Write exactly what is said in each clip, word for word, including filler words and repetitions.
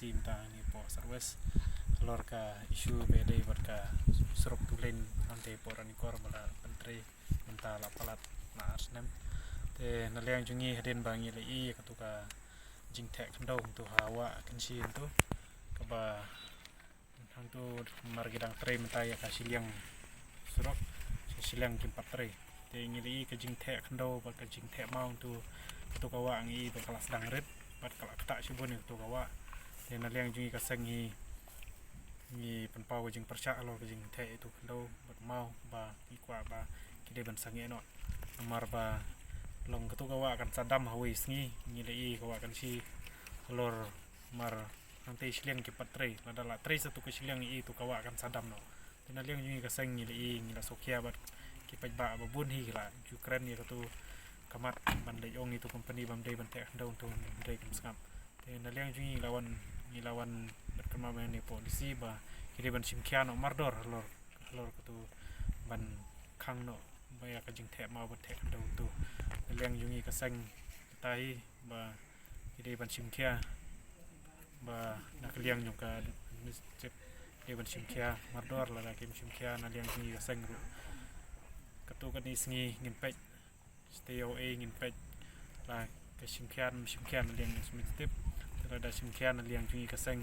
Mynta ngi hapoh South West halor ka issue ba dei bad ka surok two lane hangtei hapoh Ranikor ba la pyntrei mynta la palat na ar snem. Te na liang jong ngi hadien ba ngi la ïohi ïa katu ka jingtheh khyndew hangtu ha Wah Kynshi hangtu, kaba hangtu mar ki dang trei mynta ïa ka shiliang surok, ka shiliang kim pat trei. Te ngi la ïohi ka jingtheh khyndew bad ka jingtheh maw hangtu, katu ka wah ngi ïohi ba ka la sdang rit bad ka la ktah shibun ïa katu ka wah. Te na liang jong ngi ka seng ngi, ngi pynpaw ka jingpyrshah halor ka jingtheh ïa katu khyndew bad maw ba ngi kwah ba ki dei ban sangeh noh. Namar ba long katu ka wah kan sa dam ha kawei sngi, ngi la ïohi ka Wah Kynshi halor mar hangtei shiliang ki pat trei, lada la trei sa tu ka shiliang ïohi tu ka wah kan sa dam noh. Te na liang jong ngi ka seng ngi la ïohi, ngi la sngewkhia bad ki paidbah ba bun hi ki la ju kren ïa katu ka mat ban leit ong ïa tu company bym dei ban theh khyndew tu, bym dei, kam sngap. Te na liang jong ngi la wan, ngi la wan bad kynmaw ba ïa kane hapoh D C ba ki dei ban shim khia noh mardor halor, halor katu ban khang noh ba ïa ka jingtheh maw bad theh khyndew tu. Na liang jong ngi ka seng kata hi ba ki dei ban shim khia, ba na ka liang jong ka administrative ki dei ban shim khia mardor, lada kim shim khia na liang jong ngi ka seng ruh. Katu kane sngi ngin peit, stay away, ngin peit la ka shim khia, shim khia na liang administrative. Te lada shim khia na liang jong ngi ka seng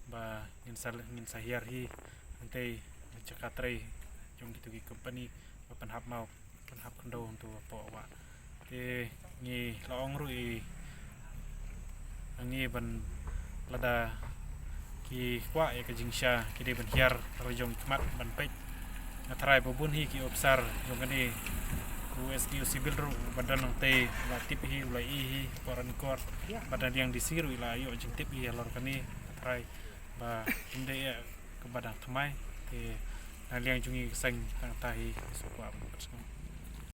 ba ngin sa, ngin sa hiar hi hangtei na jaka trei jong kitu ki company ba pynhap maw, pynhap khyndew hangtu hapoh wah. Te ngi la ong ruh ïa ngi ban, lada ki kwah ïa ka jingshisha ki dei ban hiar ha la jong ki khmat ban peit. Nga tharai ba bun hi ki ophisar jong kane, u S D O Civil ruh ba don hangtei la tip hi, u la ïohi hi hapoh Ranikor. Bad na liang D C ruh i la ïoh jingtip hi halor kane, nga tharai ba kim dei ïa kaba dang thymmai. Te na liang jong ngi ka seng tang kata hi, sngewbha ban pynsngew.